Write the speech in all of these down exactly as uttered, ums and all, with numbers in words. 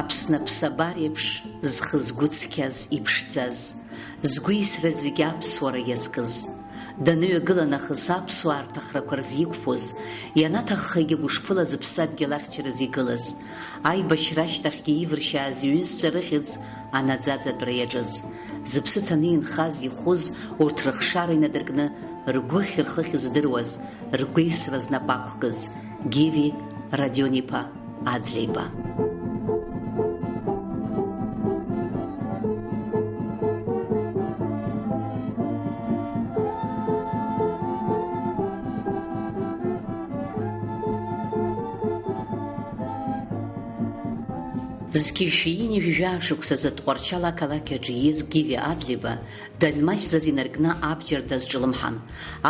Аԥсны аԥсабар еиԥш зхы згәы цқьаз, иԥшӡаз, згәеисра зегьы аԥсуара иазкыз, даныҩагыла нахыс аԥсуаа рҭахрақәа рзы иқәԥоз, ианаҭаххагьы гәышԥыла зыԥсадгьыл ахьчараз игылаз, аибашьра ашьҭахьгьы ивыршьааз иҩызцәа рыхьӡ анаӡаӡатәра иаҿыз, зыԥсы ҭаны инхаз, ихәыз, урҭ рыхшара инадыркны, ргәыхь рхыхь здыруаз, ргәеисра знапы ақәкыз, Гиви Родион-иԥа Адлеиба. Зқьи жәшәи ҩажәа шықәсазы Тҟәарчал ақалақь аҿы ииз Гиви Адлеиба данмаҷӡаз инаркны абџьар дазҿлымҳан.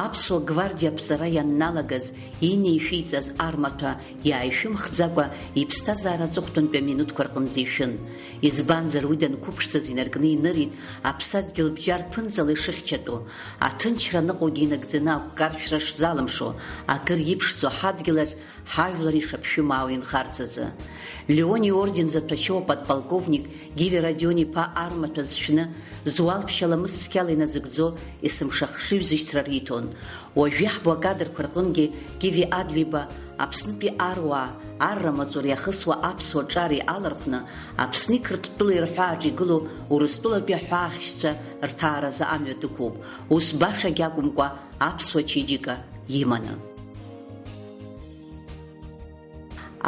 Аԥсуа гвардиа аԥҵара ианналагаз, инеишәиҵаз армаҭәа иааишәымхӡакәа иԥсҭазаара аҵыхәтәантәи аминуҭқәа рҟынӡа ишәын. Избанзар, уи данқәыԥшӡаз инаркны инырит аԥсадгьыл бџьар ԥынҵала ишыхьчатәу, аҭынчра аныҟоугьы инагӡаны ақәкаршәра шзалымшо, акыр иԥшӡоу ҳадгьылаҿ ҳажәлар ишаԥшәымаау инхарц азы. Леон иорден заҭәашьоу аподполковник Гиви Родион-иԥа армаҭәа зшәны, зуалԥшьа ламыс цқьала иназыгӡо есымша хшыҩзышьҭра риҭон. Уажә иаҳбо акадрқәа рҟынгьы Гиви Адлеиба Аԥснытәи аруаа арра маҵура иахысуа аԥсуа ҿар иалархәны, Аԥсни Қырҭтәылеи рҳәааҿы игылоу Урыстәылатәи аҳәаахьшьцәа рҭааразы амҩа дықәуп, ус башагьы акәымкәа, аԥсуа чеиџьыка иманы.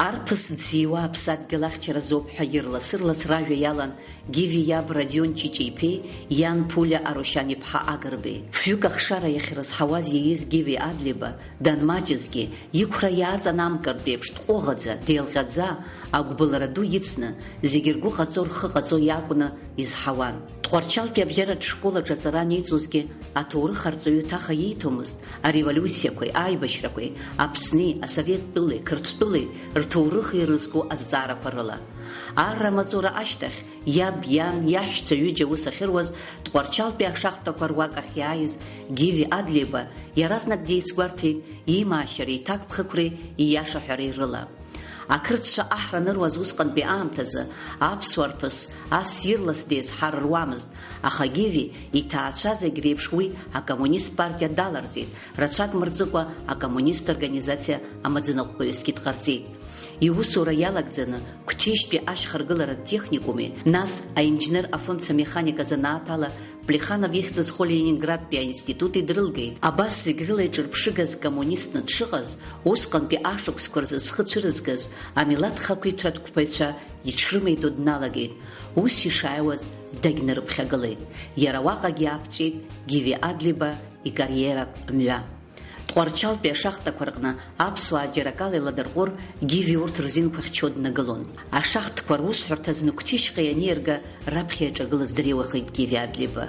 Арԥыс дзиуа аԥсадгьыл ахьчаразоуп ҳәа ирлас-ырлас ражәа иалан Гиви иаб Родион Ҷыҷ-иԥеи иан Ԥулиа Арушьан-иԥҳа Агрбеи. Фҩык ахшара иахьрызҳауаз ииз Гиви Адлеиба данмаҷызгьы, иқәра иааҵанамкыртә еиԥш дҟәыӷаӡа, деилҟьаӡа, агәбылра ду ицны, зегьы ргәы ҟаҵо, рхы ҟаҵо иакәны изҳауан. Тҟәарчалтәи абжьаратә школ аҿы аҵара анеиҵозгьы, аҭоурых арҵаҩы ҭаха ииҭомызт ареволиуциақәеи аибашьрақәеи Аԥсни, Асовет тәылеи, Қырҭтәылеи рҭоурыхи ирызку азҵаарақәа рыла. Арра амаҵура ашьҭахь, иаб, иан, иаҳәшьцәа ҩыџьа аус ахьыруаз, Тҟәарчалтәи ашахтақәа руак ахь иааиз Гиви Адлеиба иаразнак деицгәарҭеит имаашьареи иҭакԥхықәреи ииашаҳәареи рыла. Ақырҭцәа аҳра аныруаз усҟантәи аамҭазы аԥсуа рԥыс ас ирлас деизҳар руамызт, аха Гиви иҭаацәа зегь реиԥш уи акоммунист партиа даларҵеит, рацәак мырҵыкәа акоммунист организациа амаӡаныҟәгаҩысгьы дҟарҵеит. Иусура иалагӡаны Қәҭешьтәи ашьхаргыларатә техникуми, нас аинженер афымца механик азанааҭ ала Плеханов ихьӡ зху Ленинградтәи аинститути дрылгеит. Абас зегь рыла иҿырԥшыгаз коммунистны дшыҟаз, усҟантәи ашықәсқәа рзы зхы цәырызгаз амилаҭ хақәиҭратә қәԥаҩцәа иҽрымеиdo дналагеит. Ус ишааиуаз дагьнарыԥхьагылеит. Иара уаҟагьы аԥҵәеит Гиви Адлеиба икариератә мҩа. Тҟәарчалтәи ашахтақәа рҟны аԥсуаа џьара акала иладырҟәыр, Гиви урҭ рзинқәа хьчо днагылон. Ашахтқәа русҳәарҭа зны Қәҭешьҟа ианеирга, раԥхьа иаҿагылаз дреиуахеит Гиви Адлеиба.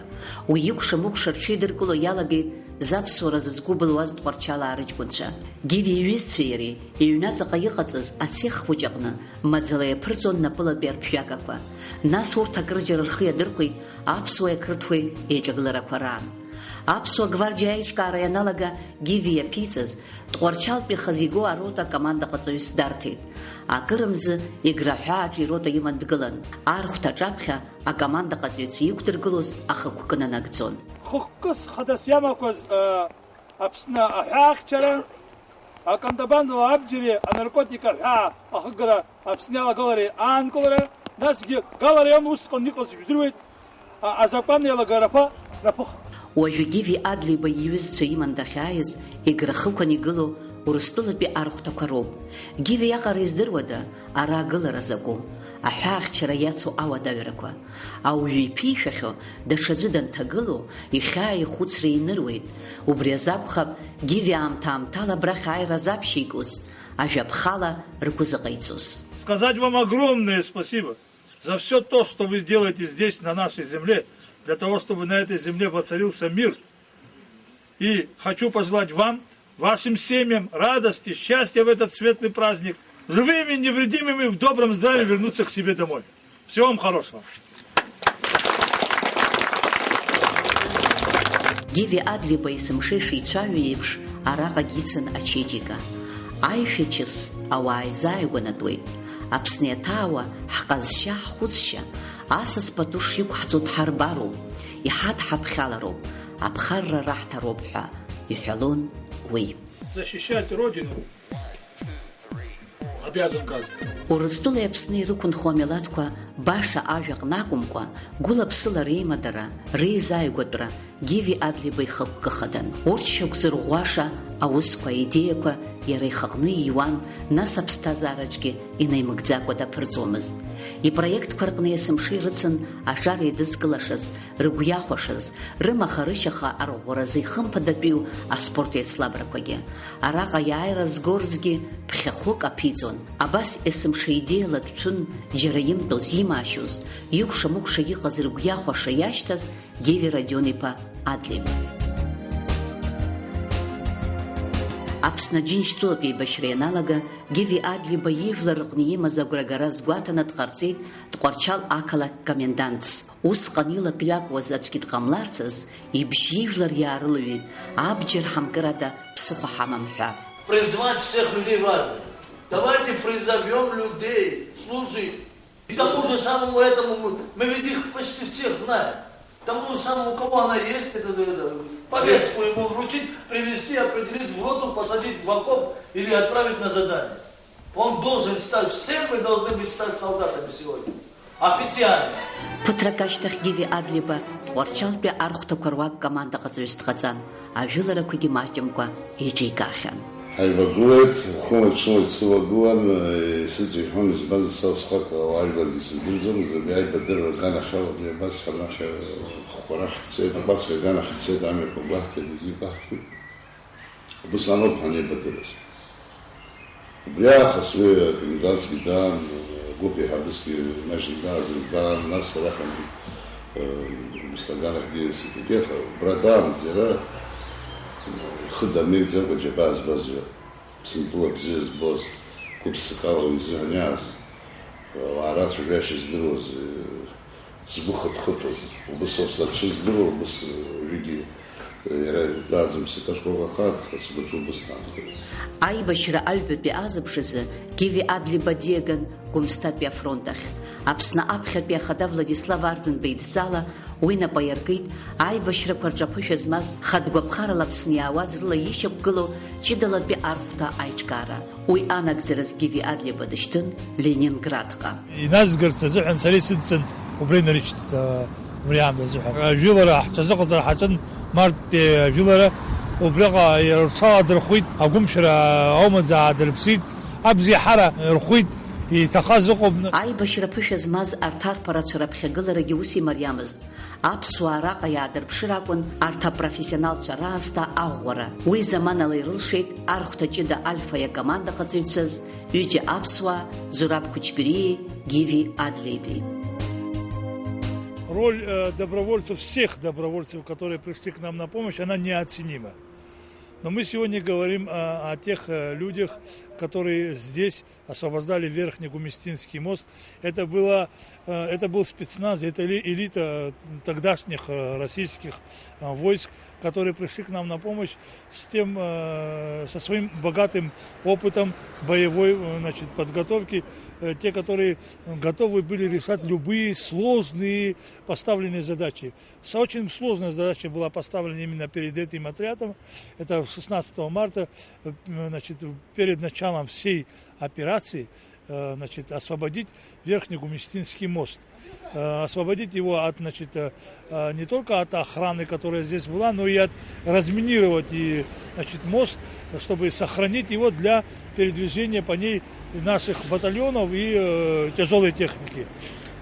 Уи икәша-мыкәша рҽеидыркыло иалагеит заԥсуара зызгәыбылуаз Тҟәарчалаа рыҷкәынцәа. Гиви иҩызцәеи иареи иҩнаҵаҟа иҟаҵаз ацех хәыҷ аҟны маӡала иаԥырҵон напылатәи арԥжәагақәа. Нас урҭ акырџьара рхы иадырхәеит аԥсуеи ақырҭуеи еиҿагыларақәа раан. Аԥсуа гвардиа аиҿкаара ианалага Гиви иаԥиҵаз, Тҟәарчалтәи хазы игоу арота акомандаҟаҵаҩыс дарҭеит. Акырымзы Егра ҳәааҿы ирота иман дгылан. Архәҭаҿаԥхьа акомандаҟаҵаҩцәа иқәдыргылоз ахықәкы нанагӡон. Хықәкыс хадас иамақәаз, ы, Аԥсны аҳәаахьчара, аконтрабандала абџьари анаркотик аҳәаа ахыгара Аԥсны иалагалареи аанкылара, насгьы Гала араион усҟан иҟаз жәдыруеит, а-, азакәан еилагарақәа раԥыхра. Уажәы Гиви Адлеиба иҩызцәа иман дахьааиз, Егра хықәан игылоу Урыстәылатәи архәҭақәа роуп. Гиви иаҟара издыруада ара агылара закәу, аҳәаахьчара иацу ауадаҩрақәа? Ауаҩы иԥишәахьоу даҽаӡәы данҭагылоу, ихьаа ихәыцра иныруеит. Убри азы акәхап, Гиви аамҭа-аамҭала абрахь ааира азаԥшьигоз, ажәаԥхала ргәы зыҟаиҵоз. Сказать вам огромное спасибо за всё то, что вы делаете здесь, на нашей земле, для того, чтобы на этой земле воцарился мир. И хочу пожелать вам, вашим семьям радости, счастья в этот светлый праздник, живыми, невредимыми, в добром здравии вернуться к себе домой. Всего вам хорошего. Гиви Адлеиба есымша ишицәажәо еиԥш, араҟагь ицын ачеиџьыка. Аишәачыс ауаа изааигәанатәуеит. Аԥсны иаҭаауа ҳҟазшьа, ҳхәыцшьа, асас пату шиқәҳҵо дҳарбароуп, иҳадҳаԥхьалароуп, аԥхарра раҳҭароуп ҳәа иҳәалон уи. Защищать Родину обязан каждый. Урыстәылеи Аԥсни ирықәынхо амилаҭқәа баша ажәаҟны акәымкәа, гәыла-ԥсыла реимадара, реизааигәатәра, Гиви Адлеиба ихықәкы хадан. Урҭ шьақәзырӷәӷәаша аусқәа, аидеиақәа иара ихаҟны ииуан, нас аԥсҭазаараҿгьы инаимыгӡакәа даԥырҵуамызт. Ипроектқәа рҟны есымша ирыцын аҿар еидызкылашаз, рыгәы иахәашаз, рымаха-рышьаха арӷәӷәаразы ихымԥадатәиу аспорт еицлабрақәагьы. Араҟа иааира згорзгьы ԥхьахәык аԥиҵон. Абас есымша идеиала дҭәын, џьара имтәоз, имаашьоз, икәша-мыкәша иҟаз рыгәы иахәаша иашьҭаз Гиви Родион-иԥа Адлеиба. Аԥсны Аџьынџьтәылатә еибашьра ианалага, Гиви Адлеиба ижәлар рҟны имаз агәрагара азгәаҭаны дҟарҵеит Тҟәарчал ақалақь комендантс. Усҟан илак ҩакуаз аӡәгьы дҟамларцаз, ибжьы ижәлар иаарылҩит, абџьар ҳамкырада ԥсыхәа ҳамам ҳәа. Призвать всех людей в армию. Давайте призовём людей служить. И тому же самому этому мы, мы ведь их почти всех знаем. Тому же самому, у кого она есть, это, это, это, повестку ему вручить, привезти, определить в роту, посадить в окоп или отправить на задание. Он должен стать, все мы должны быть стать солдатами сегодня. Официально. Ԥыҭрак ашьҭахь Гиви Адлеиба Тҟәарчалтәи архәҭақәа руак командаҟаҵаҩыс дҟаҵан. Ажәыларақәагьы маҷымкәа еиҿикаахьан. Ҳаивагылеит, хыла-ҽыла исывагылан, исыҵихуан, избанзар, са усҟак ауаажәларгьы сыздырӡомызт, абри аибадырра аганахьала абри абас ҳанахь хәхәара ҳцеит, абас аганахь ҳцеит, амҩақәа гәаҳҭеит, егьи гәаҳҭеит. Убыс анауп ҳанеибадырыз. Убри аахыс уи акомендантсгьы даан, агәыԥ еиҳабысгьы маҷны даазар даан, нас сара ҳан, э, Гәымсҭа аганахьгьы сыҭеикит, аха убра даанӡа иара, э, ихы дамеигӡакәа џьабаа збаз, Аԥсынтәыла бзиа збоз, гәыԥсыкала уи изыҳәан иааз, э, ауаа рацәажәашьа здыруаз, э, Сгәы хыҭхыҭуан, убыс ауп сара сшыздыруа, убыс, э, уигьы, э, иара дааӡам сыҭашкәакәа ахаан, аха сгәаҿы убыс даанхеит. Аибашьра аҩбатәи азыбжазы Гиви Адлеиба диаган Гәымсҭатәи афронт ахь. Аԥсны аԥхьатәи ахада Владислав Арӡынба идҵала уи нап аиркит, аибашьрақәа рҿы аԥышәа змаз, хатә гәаԥхарала Аԥсны иаауаз рыла ишьақәгылоу ҷыдалатәи архәҭа аиҿкаара. Уи анагӡараз Гиви Адлеиба дышьҭын Ленинградҟа. Иназгарц азыҳәан сара исыдҵан убра инарышьҭит, а, убри аамҭазы ҳәа. Ажәылара ҳҽазыҟаҵара ҳаҿын, марттәи ажәылара, убраҟа рҽаладырхәит, агәымшәара аумаӡа аадырԥсит, абзиахара рхәит, иҭахаз ыҟоуп. Аибашьра ԥышәа змаз арҭ арԥарацәа раԥхьагыларагьы ус имариамызт. Аԥсуаа араҟа иаадырԥшыр акәын арҭ апрофессионалцәа раасҭа аӷәӷәара. Уи заманала ирылшеит архәҭа ҷыда Альфа иакомандаҟаҵаҩцәаз ҩыџьа аԥсуаа, Зураб Кучбериеи Гиви Адлеиби. Роль, э, добровольцев, всех добровольцев, которые пришли к нам на помощь, она неоценима. Но мы сегодня говорим о, о тех, э, людях, которые здесь освобождали Верхнегумистинский мост. Это было, э, это был спецназ, это эли-, элита, э, тогдашних, э, российских, э, войск, которые пришли к нам на помощь с тем, э, со своим богатым опытом боевой, э, значит, подготовки, э, те, которые готовы были решать любые сложные поставленные задачи. С-, очень сложная задача была поставлена именно перед этим отрядом. Это шестнадцатого марта, э, значит, перед началом всей операции, э, значит, освободить Верхнегумистинский мост. Э, освободить его от, значит, э, э, не только от охраны, которая здесь была, но и от, разминировать и, значит, мост, чтобы сохранить его для передвижения по ней наших батальонов и, э, тяжёлой техники.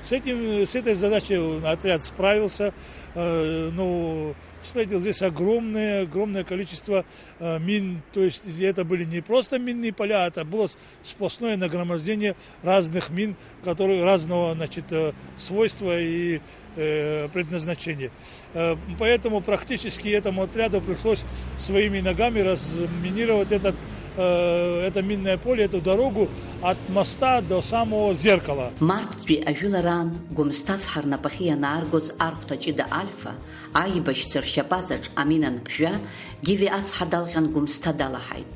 С этим, с этой задачей отряд справился. Э, ну, встретил здесь огромное, огромное количество, э, мин. То есть это были не просто минные поля, это было с-, сплошное нагромождение разных мин, которые разного, значит, э, свойства и, э, предназначения. Э, поэтому практически этому отряду пришлось своими ногами разминировать этот, э, это минное поле, эту дорогу от моста до самого зеркала. Марттәи ажәылараан Гәымсҭа ацҳа рнапахьы ианааргоз архәҭа ҷыда Альфа, аибашьцәа ршьапаҵаҿ амина анԥжәа, Гиви ацҳа далҟьан Гәымсҭа далаҳаит.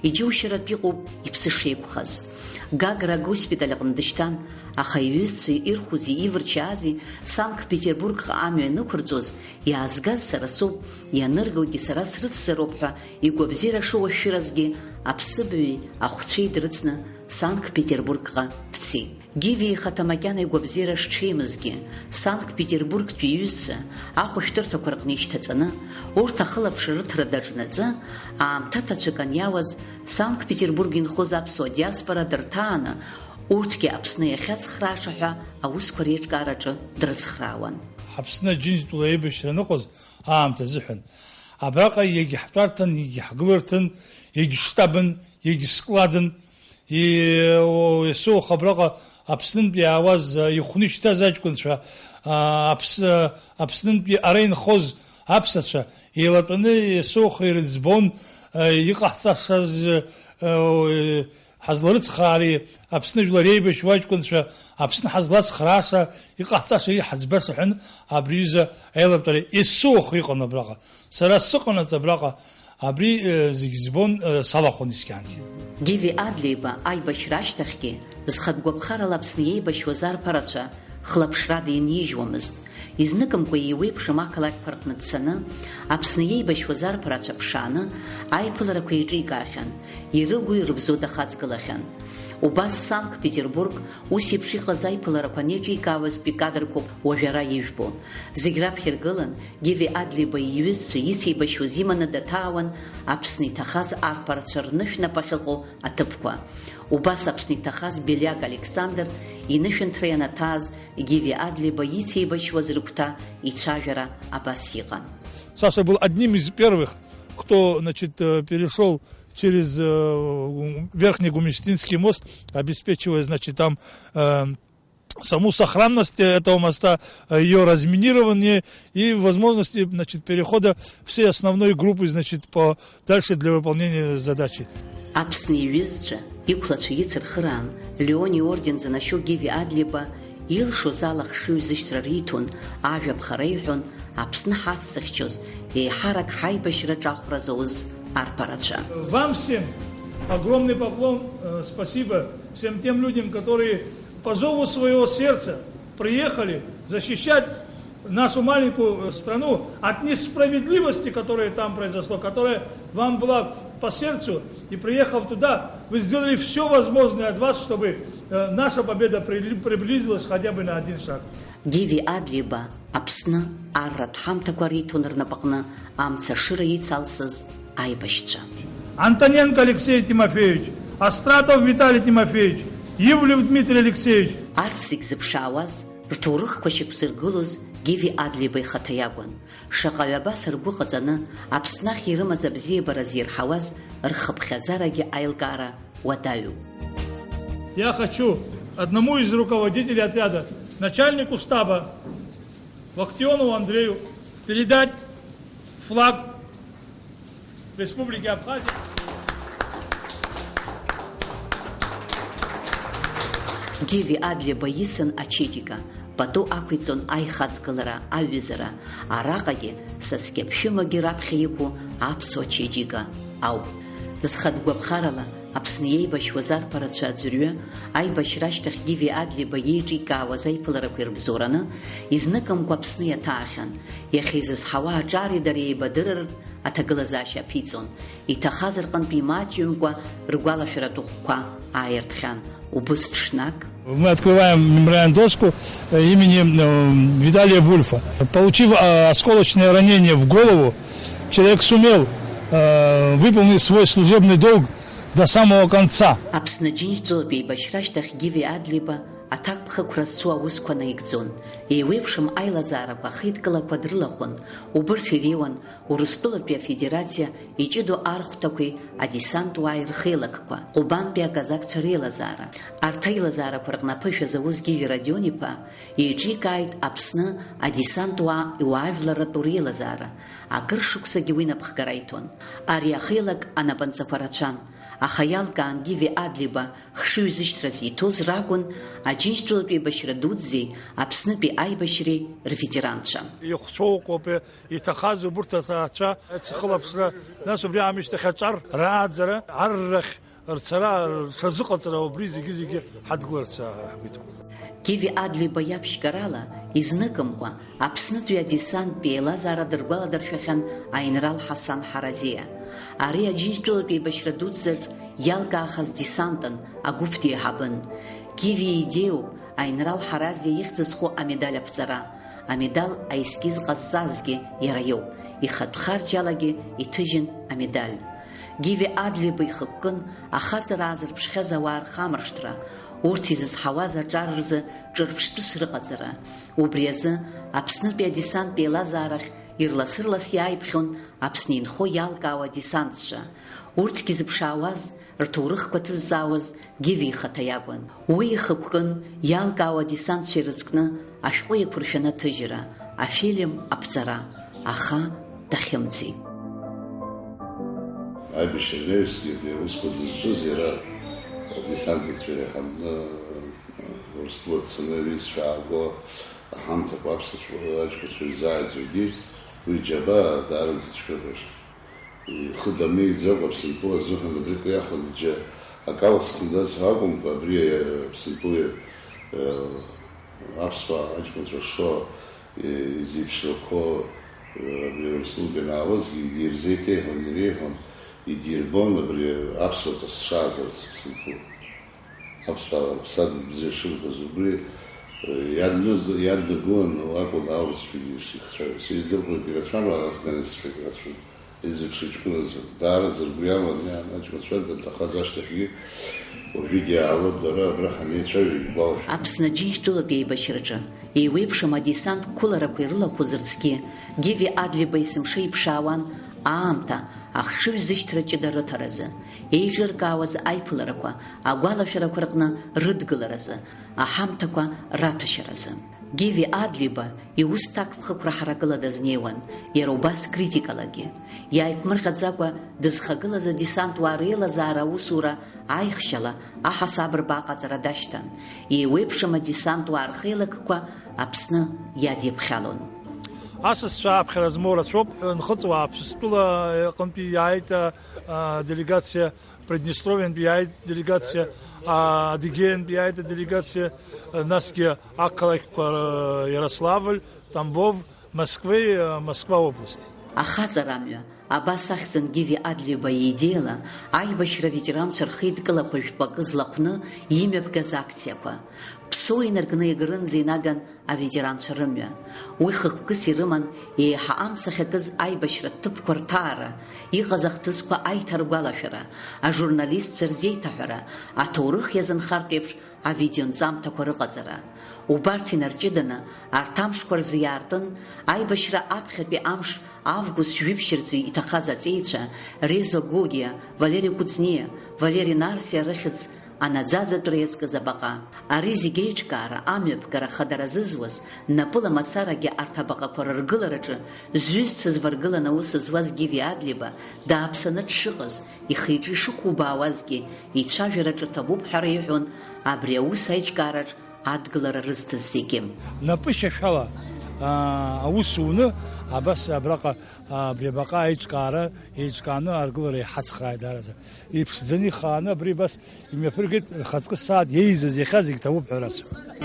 Иџьоушьаратә иҟоуп иԥсы шеиқәхаз. Гагра агоспиталь аҟны дышьҭан, аха иҩызцәеи ирхәызи ивырчаази Санкт-Петербургҟа амҩа ианықәырҵоз, иаазгаз сара соуп, ианыргогьы сара срыцзароуп ҳәа игәабзиара шыуашәшәыразгьы, аԥсыбаҩи ахәцәеи дрыцны Санкт-Петербургҟа дцеит. Гиви ихаҭа макьана игәабзиара шҽеимызгьы, Санкт-Петербургтәи иҩызцәа ахәышәтәырҭақәа рҟны ишьҭаҵаны, урҭ ахылаԥшра рыҭара даҿнаҵы, аамҭа ҭацәык аниауаз, Санкт-Петербург инхоз аԥсуа диаспора дырҭааны, урҭгьы Аԥсны иахьацхрааша ҳәа аусқәа реиҿкаараҿы дрыцхраауан. Аԥсны Аџьынџьтәыла еибашьра аныҟаз аамҭа азыҳәан, абраҟа иагьа ҳтәарҭан, иагьа ҳгыларҭан, иагьа штабын, иагьа складын, И-, о, есыуаха абраҟа Аԥснынтәи иаауаз, а, ихәны ишьҭаз аҷкәынцәа, а, Аԥс-, а, Аԥснынтәи ара инхоз аԥсацәа, еилатәаны есыуаха ирыӡбон, а, иҟаҳҵашаз, а, о, ҳазларыцхраари, Аԥсны жәлар еибашьуа аҷкәынцәа, Аԥсны ҳазлацхрааша, иҟаҳҵаша, иҳаӡбаша ҳәа абри аҩыза аилатәара есыуаха иҟан абраҟа. Сара сыҟанаҵ абраҟа абри, э, зегь збон, э, салахәын исқьангьы. Гиви Адлеиба аибашьра ашьҭахьгьы, зхатә гәаԥхарала Аԥсны иеибашьуаз арԥарацәа хлаԥшрада инижьуамызт. Изныкымкәа еиуеиԥшым ақалақьқәа рҟны дцаны, Аԥсны иеибашьуаз арԥарацәа ԥшааны, аиԥыларақәа еиҿикаахьан, ирыгу ирыбзоу дахаҵгылахьан. Убас Санкт-Петербург ус еиԥш иҟаз аиԥыларақәа анеиҿикаауазтәи кадрқәоуп уажә ара ижәбо. Зегь раԥхьа иргылан, Гиви Адлеиба иҩызцәа ицеибашьуаз иманы даҭаауан Аԥсны иҭахаз арԥарацәа рнышә нап ахьыҟоу аҭыԥқәа. Убас Аԥсны иҭахаз Белиаг Александр инышәынҭра ианаҭааз Гиви Адлеиба ицеибашьуаз рыгәҭа ицәажәара абас иҟан. Саша был одним из первых, кто, значит, э, перешёл через, э, Верхнегумистинский мост, обеспечивая, значит, там, э, саму сохранность этого моста, э, её разминирование и возможности, значит, перехода всей основной группы, значит, по дальше для выполнения задачи. Аԥсны иҩызцәа, иқәлацәа ицырхыраан, Леон иорден занашьоу Гиви Адлеиба илшоз ала хшыҩзышьҭра риҭон, ажәа ԥхара иҳәон, Аԥсны ҳацзыхьчоз, еиҳарак ҳаибашьраҿы ахәра зауз арԥарацәа. Вам всем огромный поклон, э, спасибо всем тем людям, которые по зову своего сердца приехали защищать нашу маленькую, э, страну от несправедливости, которая там произошло, которая вам была по сердцу, и приехав туда, вы сделали всё возможное от вас, чтобы, э, наша победа прили-, приблизилась хотя бы на один шаг. Гиви Адлеиба Аԥсны арратә ҳамҭақәа риҭон рнапаҟны амца ашыра ицалсыз аибашьцәа. Антоненко Алексей Тимофеевич, Астратов Виталий Тимофеевич, Ивлев Дмитрий Алексеевич. Арҭ зегь зыԥшаауаз, рҭоурыхқәа шьақәзыргылоз Гиви Адлеиба ихаҭа иакәын. Шаҟаҩы абас ргәы ҟаҵаны Аԥсны ахь ирымаз абзиабара зирҳауаз рхыԥхьаӡарагьы аилкаара уадаҩуп. Я хочу одному из руководителей отряда, начальнику штаба Локтионову Андрею передать флаг Республики Абхазия. Гиви Адлеиба ицын ачеиџьыка, пату ақәиҵон аихаҵгылара, аҩызара, араҟагьы сасқьа ԥшәымагьы раԥхьа иқәу аԥсуа чеиџьыка ауп. Зхатә гәаԥхарала Аԥсны иеибашьуаз арԥарацәа аӡәырҩы, аибашьра ашьҭахь Гиви Адлеиба иеиҿикаауаз аиԥыларақәа ирыбзоураны, изныкымкәа Аԥсны иаҭаахьан. Иахьа изызҳауа аҿари дареи еибадырыртә аҭагылазаашьа аԥиҵон. Иҭахаз рҟынтә имаҷҩымкәа ргәалашәаратә ӷәқәа ааиртхьан. Убыс ҽнак. Мы открываем мемориальную доску, э, имени, э, Виталия Вульфа. Получив, э, осколочное ранение в голову, человек сумел, э, выполнить свой служебный долг до самого конца. Аԥсны Џьынџьтәылатә еибашьра ашьҭахь Гиви Адлеиба аҭакԥхықәра зцу аусқәа наигӡон. Еиуеиԥшым аилазаарақәа ахеидкылақәа дрылахәын, убырҭ иреиуан Урыстәылатәи Афедерациа иҷыдоу архәҭақәеи адесанттәуааи рхеилакқәа, Ҟәыбантәи аказакцәа реилазаара. Арҭ аилазаарақәа рҟны аԥышәа зауз Гиви Родион-иԥа еиҿикааит Аԥсны адесанттәуаа иуаажәларратә реилазаара. Акыр шықәсагьы уи напхгара иҭон. Ари ахеилак анапынҵақәа рацәан, аха иалкаан Гиви Адлеиба хшыҩзышьҭра зиҭоз ракәын Аџьынџьтәылатә еибашьра дуӡӡеи Аԥснытәи аибашьреи рветеранцәа. Ихәцәоу ыҟоуп, иҭахаз убырҭ аҭаацәа ацхылаԥшра, нас убри аамышьҭахь аҿар рааӡара, аррахь рцара, рҽазыҟаҵара, убри зегьы-зегьы ҳадгыларц ҳгәы иҭоуп. Гиви Адлиба иаԥшьгарала, изныкымкәа, Аԥснытәи адесанттәи еилазаара дыргәаладыршәахьан аинрал Ҳасан Ҳаразиа. Ари Аџьынџьтәылатә еибашьра дуӡӡаҿ иалкаахаз десантын, агәыԥ деиҳабын. Гиви идеиоуп аинрал Ҳаразиа ихьӡ зху амедаль аԥҵара. Амедал аескиз ҟазҵазгьы иара иоуп, ихатә харџьалагьы иҭыжьын амедаль. Гиви Адлиба ихықәкын ахаҵара аазырԥшхьаз ауаа рхамыршҭра, урҭ изызҳауаз аҿар рзы ҿырԥштәыс рыҟаҵара. Убри азы Аԥснытәи адесанттә еилазаарахь ирлас-ырлас иааиԥхьон Аԥсны инхо иалкаауа адесантцәа. Урҭгьы зыԥшаауаз, рҭоурыхқәа ҭызҵаауаз Гиви ихаҭа иакәын. Уи ихықәкын иалкаауа адесантцәа ирызкны ашәҟәы иақәыршәаны аҭыжьра, афильм аԥҵара, аха дахьымӡеит. Аибашьра анаҩсгьы абри аусқәа дызҿыз иара адесантникцәа иреиҳабны Урыстәыла дцаны аҩызцәа ааго аҳамҭақәа аԥсуа аҷкәынцәа ирзааӡогьы уи џьабаа даараӡа цәгьоуп. Ихы дамеиӡакәа Аԥсынтәыла азыҳәан абри акы иахәаны џьа акала зхындаз акәымкәа, абри Аԥсынтәыла, э, аԥсуа аҷкәынцәа шо, э, изеиԥшрақәо, э, абри Урыстәылатәи анаалозгьы ирзеиҭеиҳәон, иреиҳәон, идирбон абри аԥсуа ҵас шаазарц Аԥсынтәыла. Аԥсуаа рыԥсадгьыл бзиа шырбаз убри, э, иадны-, иаднагылан акәын аурысцәагьы ишихцәажәоз. Сиздыркуеит, ирацәан афганеццәагь рацәан. Изеиԥш ҷкәыназы, даараӡа ргәы иалан, иаан аҷкәынцәа данҭахаз ашьҭахьгьы, уажәыгьы аалоуп дара абра ҳанеицәажәо игәалашәом. Аԥсны Аџьынџьтәылатә еибашьраҿы еиуеиԥшым адесант қәыларақәа ирылахәыз рыцкьы, Гиви Адлиба есымша иԥшаауан аамҭа, ахшыҩзышьҭра ҷыда рыҭаразы, еиҿыркаауаз аиԥыларақәа, агәалашәарақәа рҟны рыдгыларазы, аҳамҭақәа раҭәашьаразы. Гиви Адлиба иус ҭакԥхықәра ҳаракыла дазнеиуан, иара убас критикалагьы. Иааиԥмырҟьаӡакәа дызхагылаз адесанттә уаа реилазаара аусура аихшьала аҳасабырба аҟаҵара дашьҭан. Еиуеиԥшым адесанттә уаа рхеилакқәа Аԥсны иадиԥхьалон. Асасцәа ааԥхьара змоу рацәоуп. Нхыҵуа Аԥсны иҟынтәи иааит, а, а, делегациа Приднестровиантәи иааит делегациа, а, Адыгеиантәи иааит аделегациа, а, насгьы ақалақьқәа, а, Иарославль, Тамбов, Москвеи, а, Москва области. Ахаҵарамҩа, абас ахьӡын Гиви Адлиба иидеиала аибашьра аветеранцәа рхеидкылақәа жәпакы злахәны имҩаԥгаз акциақәа. Ԥсоу инаркны иагарынӡа инаган аветеранцәа рымҩа. Уи хықәкыс ирыман еиҳа амца ахьакыз аибашьратә ҭыԥқәа рҭаара, иҟаз ахҭысқәа аиҭаргәалашәара, ажурналистцәа рзеиҭаҳәара, аҭоурых иазынхартә еиԥш авидеонҵамҭақәа рыҟаҵара. Убарҭ инарҷыданы, арҭ амшқәа рзы иаартын, аибашьра аԥхьатәи амш, август жәиԥшь рзы иҭахаз аҵеицәа, Резо Гогиа, Валери Кәыҵниа, Валери Нарсиа рыхьӡ анаӡаӡатәра иазкыз абаҟа. Ари зегь аиҿкаара, амҩаԥгара хадара зызуаз, напыла мацарагьы арҭ абаҟақәа рыргылараҿы зҩызцәа зваргыланы аус зуаз Гиви Адлиба дааԥсаны дшыҟаз, ихы-иҿы ишықәубаауазгьы, ицәажәараҿы ҭабуп ҳәа реиҳәон абри аус аиҿкаараҿ адгылара рызҭаз зегьы. Напышьашәала, аа, аус уны, абас абраҟа, аа, абри абаҟа аиҿкаара еиҿкааны аргылара иҳацхрааит даараӡа. Иԥшӡаны ихааны абри абас имҩаԥыргеит, рхаҵкы сааҭ иеизаз иахьа зегь ҭабуп ҳәа расҳәоит.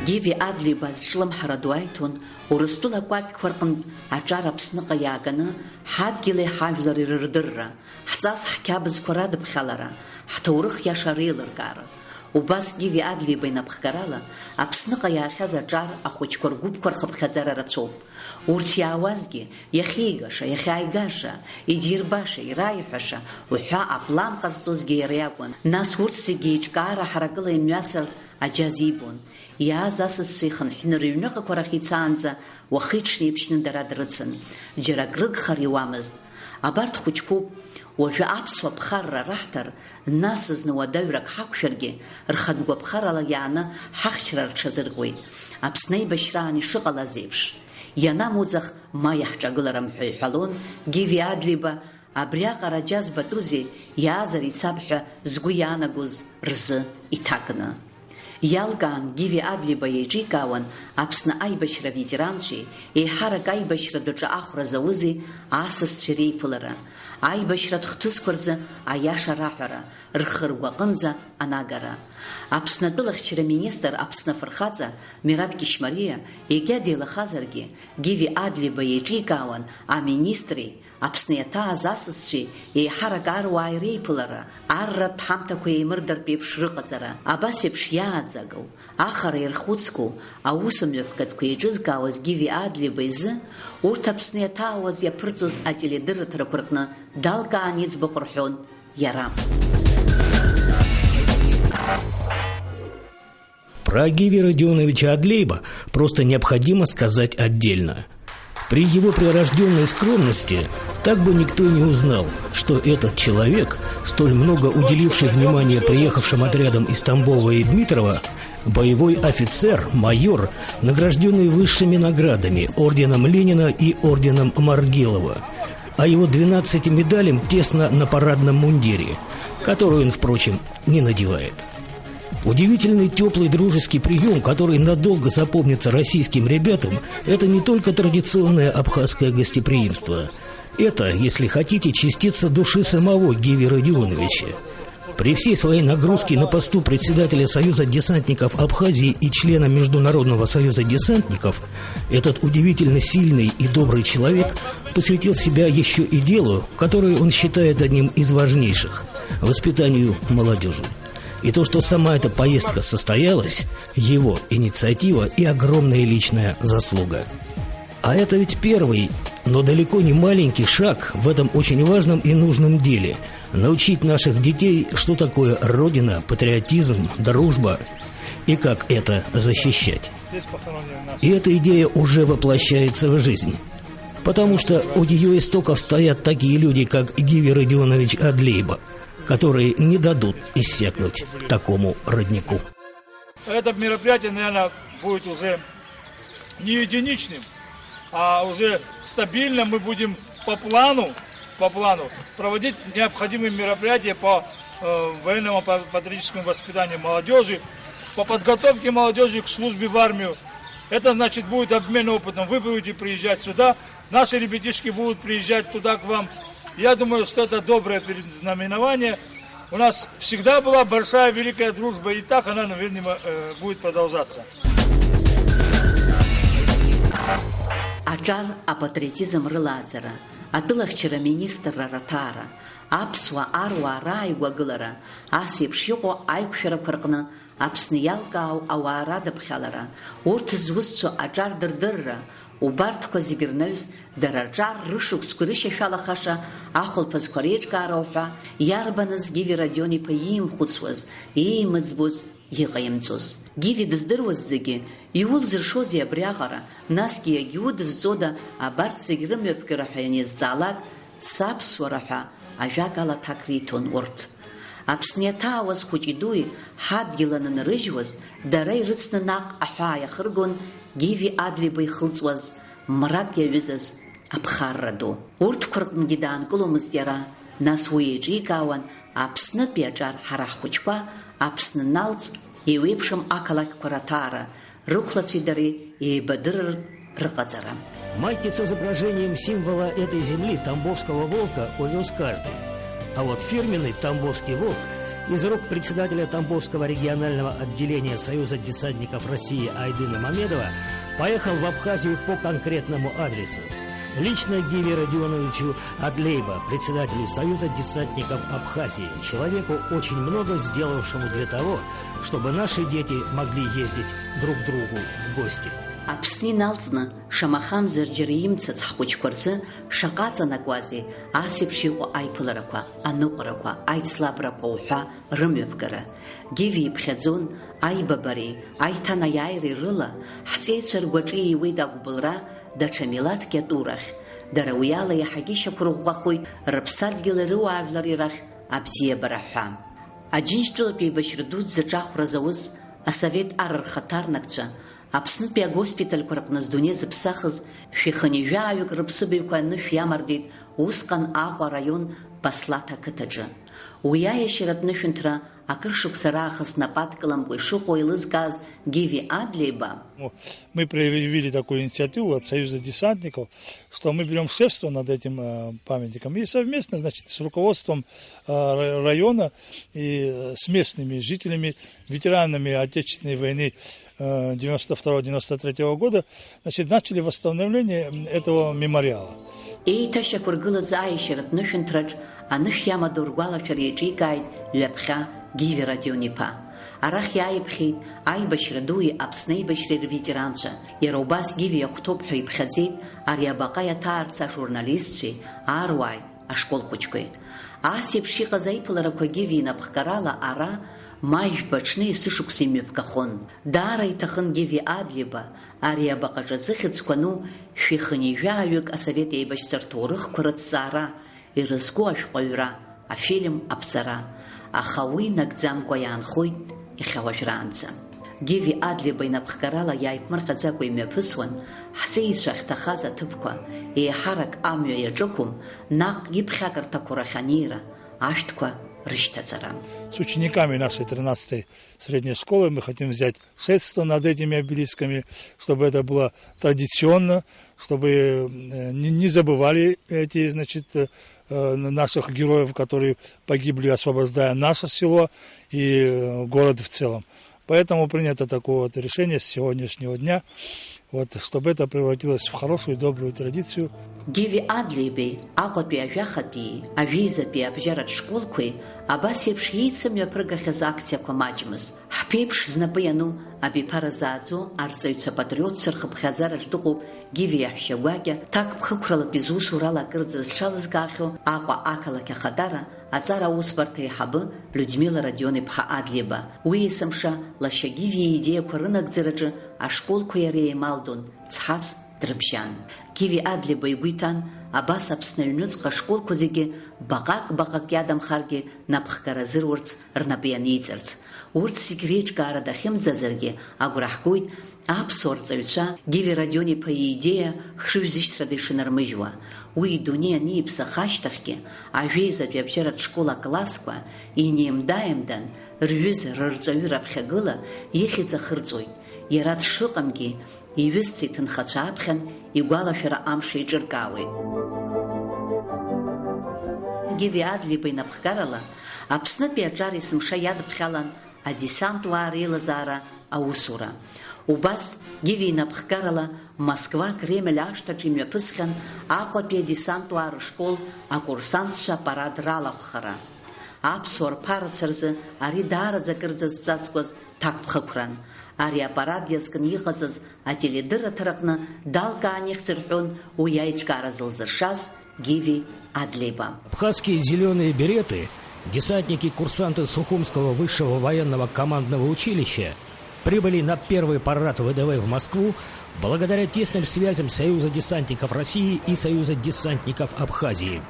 Гиви Адлиба азҿлымҳара ду аиҭон Урыстәыла акәакьқәа рҟынтә аҿар Аԥсныҟа иааганы ҳадгьыли ҳажәлари рырдырра, ҳҵас ҳқьабзқәа радыԥхьалара, ҳҭоурых иаша реилыркаара. Убас Гиви Адлиба инапхгарала Аԥсныҟа иаахьаз аҿар ахәыҷқәа ргәыԥқәа рхыԥхьаӡара рацәоуп. Урҭ иаауазгьы, иахьигаша, иахьааигаша, идирбаша, ираиҳәаша уҳәа аплан ҟазҵозгьы иара иакәын. Нас урҭ зегьы еиҿкаара ҳаракыла имҩасыртә аџьа азибон. Иааз асасцәа ихынҳәны рыҩныҟақәа рахь ицаанӡа уахи-ҽни еиԥшьны дара дрыцын, џьара акрыгхар иуамызт. Абарҭ хәыҷқәоуп, уажәы аԥсуа ԥхарра раҳҭар, нас зны уадаҩрак ҳақәшәаргьы, рхатә гәаԥхарала иааны ҳахьчара рҽазыркуеит, Аԥсны аибашьраан ишыҟалаз еиԥш. Ианамуӡах, ма иаҳҿагыларым ҳәа иҳәалон Гиви Адлеиба, абриаҟара џьа збатәузеи, иаазар ицап ҳәа згәы иаанагоз рзы иҭакны. Иалкаан Гиви Адлеиба еиҿикаауан Аԥсны аибашьра ветеранцәеи, еиҳарак аибашьратә аҿы ахәра заузи асасцәеи реиԥылара, аибашьратә хҭысқәа рзы аиаша раҳәара, рхы-ргәы аҟынӡа анагара. Аԥсны атәылахьчара министр, Аԥсны афырхаҵа Мераб Кьышьмариа егьа деилахазаргьы, Гиви Адлеиба еиҿикаауан аминистри, Аԥсны иаҭааз асасцәеи еиҳарак аруааи реиԥылара, арратә ҳамҭақәа еимырдартә еиԥш рыҟаҵара, абас еиԥш иааӡагоу, ахара ирхәыцгоу аус мҩаԥгатәқәа еиҿызкаауаз Гиви Адлеиба изы, урҭ Аԥсны иаҭаауаз иаԥырҵоз ателедырраҭарақәа рҟны далкаан иӡбахә рҳәон иара. Про Гиви Родионовича Адлеиба просто необходимо сказать отдельно. При его прирождённой скромности так бы никто и не узнал, что этот человек, столь много уделивший внимания приехавшим отрядам из Тамбова и Дмитрова, боевой офицер, майор, награждённый высшими наградами, орденом Ленина и орденом Маргелова. А его двенадцати медалям тесно на парадном мундире, который он, впрочем, не надевает. Удивительный тёплый дружеский приём, который надолго запомнится российским ребятам, это не только традиционное абхазское гостеприимство. Это, если хотите, частица души самого Гиви Родионовича. При всей своей нагрузке на посту председателя Союза десантников Абхазии и члена Международного союза десантников этот удивительно сильный и добрый человек посвятил себя ещё и делу, которое он считает одним из важнейших — воспитанию молодёжи. И то, что сама эта поездка состоялась, его инициатива и огромная личная заслуга. А это ведь первый, но далеко не маленький шаг в этом очень важном и нужном деле — научить наших детей, что такое Родина, патриотизм, дружба и как это защищать. И эта идея уже воплощается в жизнь. Потому что у её истоков стоят такие люди, как Гиви Родионович Адлейба, которые не дадут иссякнуть такому роднику. Это мероприятие, наверное, будет уже не единичным, а уже стабильно мы будем по плану, по плану проводить необходимые мероприятия по, э, военному па-, патриотическому воспитанию молодёжи, по подготовке молодёжи к службе в армию. Это значит, будет обмен опытом. Вы будете приезжать сюда, наши ребятишки будут приезжать туда к вам. Я думаю, что это доброе предзнаменование. У нас всегда была большая, великая дружба, и так она, видимо, э, будет продолжаться. Аҿар, апатриотизм рылааӡара, атәылахьчара аминистрра раҭаара, аԥсуа аруаа рааигәагылара, ас еиԥш иҟоу аиқәшәарақәа рҟны Аԥсны иалкаау ауаа радыԥхьалара, урҭ зусҭцәоу аҿар дырдырра, убарҭқәа зегьы рнаҩс, дара рҿар рышықәсқәа ирышьашәалахаша ахәылԥазқәа реиҿкаара уҳәа, иарбаныз Гиви Родион-иԥа иимхәыцуаз, иимыӡбоз, иҟаимҵоз? Гиви дыздыруаз зегьы, иулзыршозеи абриаҟара, насгьы иагьудызҵода абарҭ зегь рымҩаԥгара ҳәа ианизҵаалак, саԥсуара ҳәа ажәакала аҭак риҭон урҭ. Аԥсны иаҭаауаз хәыҷи-дуи ҳадгьыл анынарыжьуаз, дара ирыцны наҟ аҳәаа иахыргон Гиви Адлеиба ихылҵуаз мрак иаҩызаз аԥхарра ду. Урҭқәа рҟынгьы даанкыломызт иара, нас уи еиҿикаауан Аԥснытәи аҿар ҳара ҳхәыҷқәа Аԥсны налҵ еиуеиԥшым ақалақьқәа раҭаара, рықәлацәеи дареи еибадырыр рыҟаҵара. Майки с изображением символа этой земли, тамбовского волка, увёз каждый. А вот фирменный тамбовский волк из рук председателя Тамбовского регионального отделения Союза десантников России Айдына Мамедова поехал в Абхазию по конкретному адресу. Лично Гиви Родионовичу Адлейба, председателю Союза десантников Абхазии, человеку, очень много сделавшему для того, чтобы наши дети могли ездить друг к другу в гости. Аԥсны иналҵны, шамахамзар џьара имцац ҳхәыҷқәа рзы шаҟа аҵанакуазеи ас еиԥш иҟоу аиԥыларақәа, аныҟәарақәа, аицлабрақәа уҳәа рымҩаԥгара. Гиви иԥхьаӡон аибабареи аиҭанаиааиреи рыла, ҳҵеицәа ргәаҿы ииуеит агәыбылра даҽа милаҭк иатәу рахь. Дара уи ала иаҳагьы ишьақәырӷәӷәахоит рыԥсадгьыли рыуаажәлари рахь абзиабара ҳәа. Аџьынџьтәылатә еибашьра дуӡӡа аҿахәра зауз асовет ар рхаҭарнакцәа, Аԥснытәи агоспитальқәа рҟны здунеи зыԥсахыз шәихынҩажәаҩык рыԥсыбаҩқәа анышә иамардеит усҟан Аҟәа араион Баслаҭ ақыҭаҿы. Уи аиашьаратә нышәынҭра акыр шықәса раахыс нап адкыламкәа ишыҟоу еилызкааз Гиви Адлеиба, Мы проявили такую инициативу от Союза десантников, что мы берём шефство над этим, э, памятником и совместно, значит, с руководством, э, ра-, района и, э, с местными жителями, ветеранами Отечественной войны, э, девяносто второго девяносто третьего года, значит, начали восстановление, м, этого мемориала. Еиҭашьақәыргылаз аиашьаратә нышәынҭраҿ анышә иамадоу ргәалашәара иаҿикааит ҩаԥхьа Гиви Родион-иԥа. Арахь иааиԥхьеит аибашьра дуи Аԥсны аибашьреи рветеранцәа. Иара убас Гиви иахәҭоуп ҳәа иԥхьаӡеит ари абаҟа иаҭаарц ажурналистцәеи, ааруааи, ашкол хәыҷқәеи. Ас еиԥш иҟаз аиԥыларақәа Гиви инапхгарала ара ма жәба аҽны есышықәса имҩаԥгахон. Даара иҭахын Гиви Адлеиба ари абаҟаҿы зыхьӡқәа ану шәихынҩажәаҩык асовет еибашьцәа рҭоурыхқәа рыҭҵаара, ирызку ашәҟәыҩра, афильм аԥҵара, аха уи нагӡамкәа иаанхоит иахьа уажәраанӡа. Гиви Адлеиба инапхгарала иааиԥмырҟьаӡакәа имҩаԥысуан ҳҵеицәа ахьҭахаз аҭыԥқәа, еиҳарак амҩа иаҿықәым, наҟ иԥхьакырҭақәоу рахь анеира, ашәҭқәа рышьҭаҵара. С учениками нашей тринадцатой средней школы мы хотим взять шефство над этими обелисками, чтобы это было традиционно, чтобы, э, не, не забывали эти, значит, э, э, наших героев, которые погибли, освобождая наше село и, э, город в целом. Поэтому принято такое вот решение с сегодняшнего дня, вот, чтобы это превратилось в хорошую, добрую традицию. Гиви Адлеибеи Аҟәатәи ажәахатәии ажәеизатәи абжьаратә школқәеи абас еиԥш еицымҩаԥыргахьаз акциақәа маҷмызт. Ҳԥеиԥш знапы иану абиԥара зааӡо арҵаҩцәа-патриотцәа рхыԥхьаӡараҿ дыҟоуп Гиви иаҳәшьа гәакьа, ҭакԥхықәралатәи зусурала акырӡа зҽалызкаахьоу Аҟәа ақалақь ахадара аҵара аусбарҭа аиҳабы Людмила Родион-иԥҳа Адлеиба. Уи есымша лашьа Гиви иидеиақәа рынагӡараҿы ашколқәеи иареи еималдон, цҳас дрыбжьан. Гиви Адлеиба игәы иҭан абас Аԥсны аҩныҵҟа ашколқәа зегьы баҟак-баҟак иадамхаргьы напхгара азыруарц рнапы ианиҵарц. Урҭ зегь реиҿкаара дахьымӡазаргьы, агәра ҳгоит, аԥсуа рҵаҩцәа Гиви Родион-иԥа иидеиа хшыҩзышьҭрада ишынармыжьуа. Уи идунеи аниԥсах ашьҭахьгьы, ажәеизатәи абжьаратә школ аклассқәа инеимда-ааимдан, рҩыза, рырҵаҩы раԥхьагыла ихьӡ ахырҵоит. Иара дшыҟамгьы, иҩызцәа иҭынхацәа аԥхьан игәалашәара амш еиҿыркаауеит. Гиви Адлеиба инапхгарала Аԥснытәи аҿар есымша иадыԥхьалан адесанттә уаа реилазаара аусура. Убас Гиви инапхгарала Москва Кремль ашҭаҿы имҩаԥысхьан Аҟәатәи адесанттә уаа рышкол акурсантцәа апарад ралахәхара. Аԥсуа рԥарацәа рзы ари даараӡа акырӡа зҵазкуаз ҭакԥхықәран. Ари апарад иазкны иҟаҵаз ателедырраҭараҟны далкаан ихьӡ рҳәон уи аиҿкаара зылзыршаз Гиви Адлеиба. Абхазские «зелёные береты», десантники-курсанты Сухумского высшего военного командного училища, прибыли на первый парад ВДВ в Москву благодаря тесным связям Союза десантников России и Союза десантников Абхазии.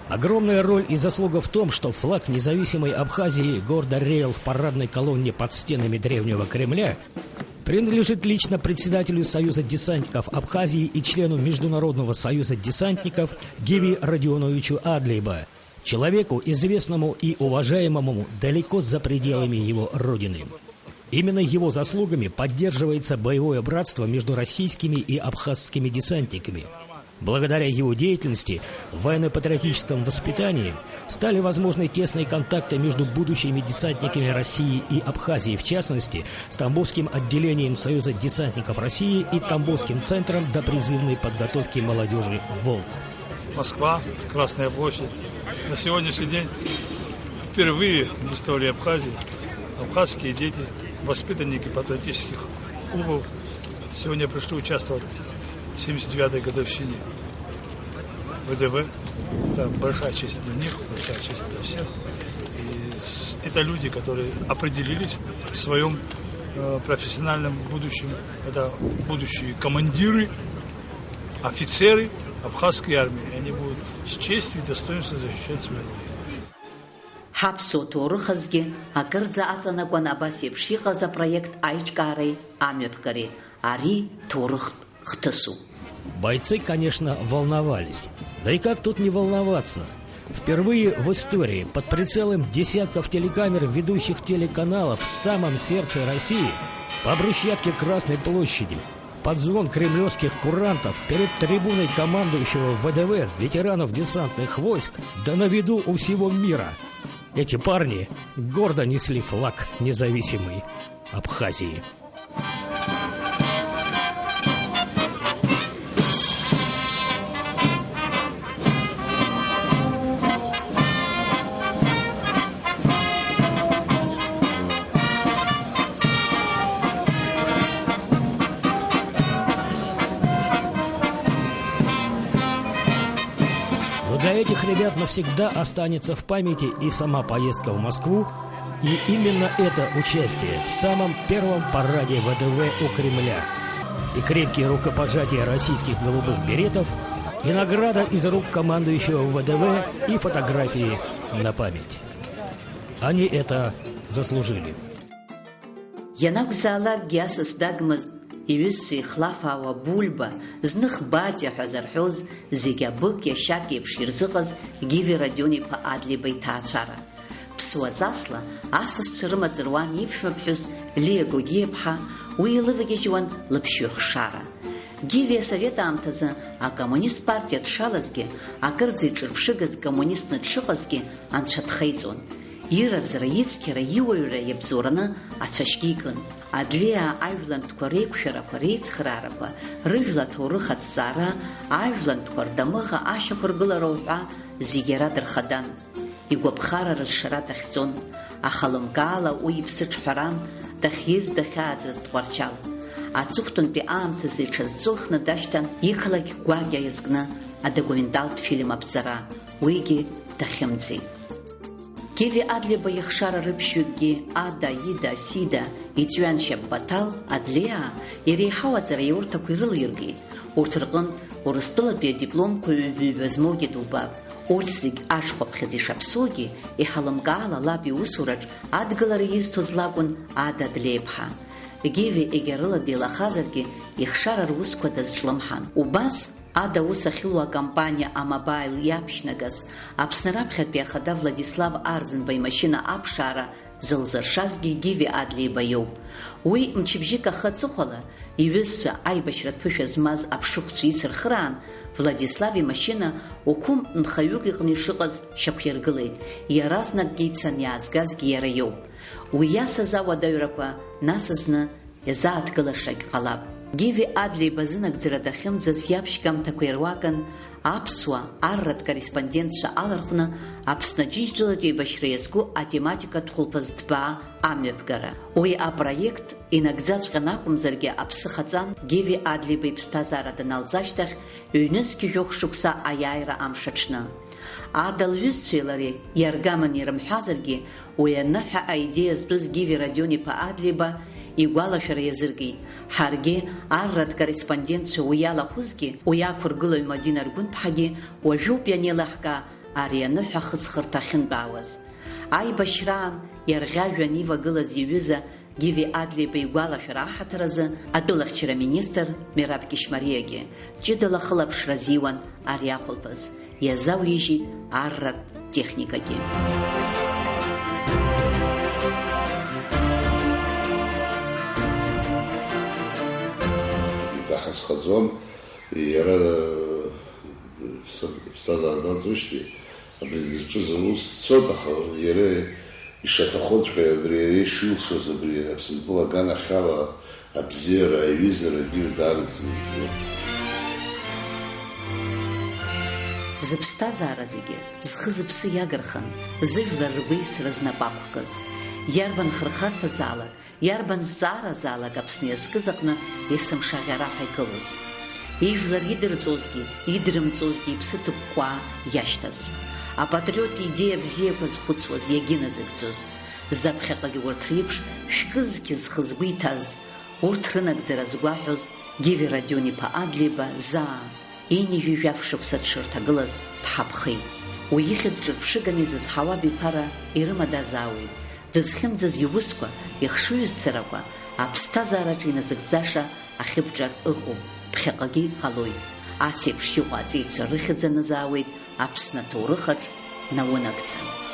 Огромная роль и заслуга в том, что флаг независимой Абхазии гордо реял в парадной колонне под стенами древнего Кремля, принадлежит лично председателю Союза десантников Абхазии и члену Международного союза десантников Гиви Родионовичу Адлейба, человеку, известному и уважаемому далеко за пределами его родины. Именно его заслугами поддерживается боевое братство между российскими и абхазскими десантниками. Благодаря его деятельности в военно-патриотическом воспитании стали возможны тесные контакты между будущими десантниками России и Абхазии, в частности, с Тамбовским отделением Союза десантников России и Тамбовским центром допризывной подготовки молодежи «Волк». Москва, Красная площадь. На сегодняшний день впервые в истории Абхазии абхазские дети, воспитанники патриотических клубов, сегодня пришли участвовать в семьдесят девятой годовщине ВДВ. Это большая честь для них, большая честь для всех. И с- это люди, которые определились в своем, э, профессиональном будущем. Это будущие командиры, офицеры абхазской армии. И они будут с честью и достоинством защищать свою родину. Ҳаԥсуа ҭоурых азгьы акырӡа аҵанакуан абас еиԥш иҟаз апроект аиҿкаареи амҩаԥгареи. Ари ҭоурыхтә хҭысуп. Бойцы, конечно, волновались. Да и как тут не волноваться? Впервые в истории под прицелом десятков телекамер ведущих телеканалов в самом сердце России, по брусчатке Красной площади, под звон кремлевских курантов, перед трибуной командующего В Д В, ветеранов десантных войск, да на виду у всего мира, эти парни гордо несли флаг независимой Абхазии. Но для этих ребят навсегда останется в памяти и сама поездка в Москву, и именно это участие в самом первом параде В Д В у Кремля, и крепкие рукопожатия российских голубых беретов, и награда из рук командующего В Д В, и фотографии на память. Они это заслужили. Ианакәзаалакгьы асас дагмызт иҩызцәа ихлафаауа Бульба, зных Батиа ҳәа зарҳәоз, зегь абык иашьак еиԥш ирзыҟаз Гиви Родион-иԥа Адлеиба иҭаацәара. Ԥсуаҵасла асасцәа рымаҵ руан иԥшәмаԥҳәыс Лиа Гогиаԥҳа, уи илывагьежьуан лыԥшҩы хшара. Гиви асовет аамҭазы акоммунист партиа дшалазгьы, акырӡа иҿырԥшыгаз коммунистны дшыҟазгьы анцәа дхеиҵон. Иразра, ицқьара, иуаҩра иабзоураны ацәашьгьы икын. Адлеиаа ажәлантәқәа реиқәшәарақәа, реицхраарақәа, рыжәла аҭоурых аҭҵаара, ажәлантәқәа рдамыӷа ашьақәыргылара уҳәа зегь иара дырхадан. Игәаԥхара рызшара дахьӡон, аха лымкаала уи иԥсы ҿҳәаран, дахьиз дахьааӡаз Тҟәарчал. Аҵыхәтәантәи аамҭазы иҽазҵәылхны дашьҭан, иқалақь гәакьа иазкны адокументалтә фильм аԥҵара, уигьы дахьымӡеит. Гиви Адлеиба ихшара рыԥшьҩыкгьы Ада, Ида, Сида, иҵәҩаншьап Баҭал, Адлеиаа иреиҳау аҵараиурҭақәа ирылиргеит. Урҭ рҟынтә Урыстәылатәи адипломқәа ҩба-ҩба змоугьы дубап. Урҭ зегь ашхәаԥхьыӡ ишаԥсоугьы, иҳалымкаала лаб иусураҿ адгылара изҭоз лакәын Ада Адлеиԥҳа. Гиви егьа рыла деилахазаргьы, ихшара русқәа дазҿлымҳан. Убас Ада аус ахьылуа акомпаниа «Амобаил» иаԥшьнагаз, Аԥсны раԥхьатәи ахада Владислав Арӡынба имашьына аԥшаара зылзыршазгьы Гиви Адлеиба иоуп. Уи мчыбжьык ахы аҵыхәала, иҩызцәа аибашьратә ԥышәа змаз аԥшыхәцәа ицырхыраан, Владислав имашьына уқәым нхаҩык иҟны ишыҟаз шьақәиргылеит, иаразнакгьы ицаны иаазгазгьы иара иоуп. Уи иацыз ауадаҩрақәа нас зны иазааҭгылашагь ҟалап. Гиви Адлеиба зынагӡара дахьымӡаз иаԥшьгамҭақәа ируакын аԥсуа, арратә корреспондентцәа алархәны Аԥсны Аџьынџьтәылатә еибашьра иазку атематикатә хәылԥаз ҭбаа амҩаԥгара. Уи апроект инагӡаҵәҟьан акәымзаргьы аԥсы хаҵан, Гиви Адлеиба иԥсҭазаара даналҵ ашьҭахь, ҩнызқь жәохә шықәса аиааира амш аҽны. Ада лҩызцәеи лареи иаргаманы ирымҳәазаргьы, уи аныҳәа аидеиа зтәыз Гиви Родион-иԥа Адлеиба игәалашәара иазыркит. Ҳаргьы, арратә корреспондентцәа уи иалахәызгьы, уи ақәыргылаҩ Мадина Аргәынԥҳагьы уажәоуп ианеилаҳкаа ари аныҳәа ахыҵхырҭа ахьынтәаауаз. Аибашьраан иарӷьажәҩан ивагылаз иҩыза Гиви Адлеиба игәалашәара аҳаҭыр азы атәылахьчара министр Мераб Кьышьмариагьы ҷыдала ахылаԥшра азиуан ари ахәылԥаз, иазауижьит арратә техникагьы. Идаҳазхаӡом, иара иԥсҭазаара далҵуеижьҭеи, абри дызҿыз аус цоит, аха иара ишаҭахуҵәҟьа, абри иара ишилшоз, абри Аԥсынтәыла аганахьала абзиара, аҩызара егьырҭ даараӡа ижәлоит. Зыԥсҭазаара зегьы зхы-зыԥсы иагырхын, зыжәлар ргәеисра знапы ақәкыз, иарбан хырхарҭазаалак, иарбан зҵааразаалак Аԥсны иазкыз аҟны есымша аӷьараҳәа игылоз. Ижәлар идырҵозгьы, идрымҵозгьы иԥсы ҭыкәкәаа иашьҭаз. Апатриоттә идеиа бзиақәа зхәыцуаз, иагьыназыгӡоз. Заԥхьаҟагь урҭ реиԥш шәкы-зқьы зхы-згәы иҭаз, урҭ рынагӡара згәаҳәоз Гиви Родион-иԥа Адлеиба заа, ҩынҩажәи жәаф шықәса дшырҭагылаз дҳаԥхеит. Уи ихьӡ ҿырԥшыганы изызҳауа абиԥара ирымадазаауеит, дызхьымӡаз иусқәа, ихшыҩзцарақәа, аԥсҭазаараҿы иназыгӡаша ахьыбҿар ыҟоуп, ԥхьаҟагьы иҟалоит. Ас еиԥш иҟоу аҵеицәа рыхьӡ анызаауеит Аԥсны аҭоурыхаҿ наунагӡа.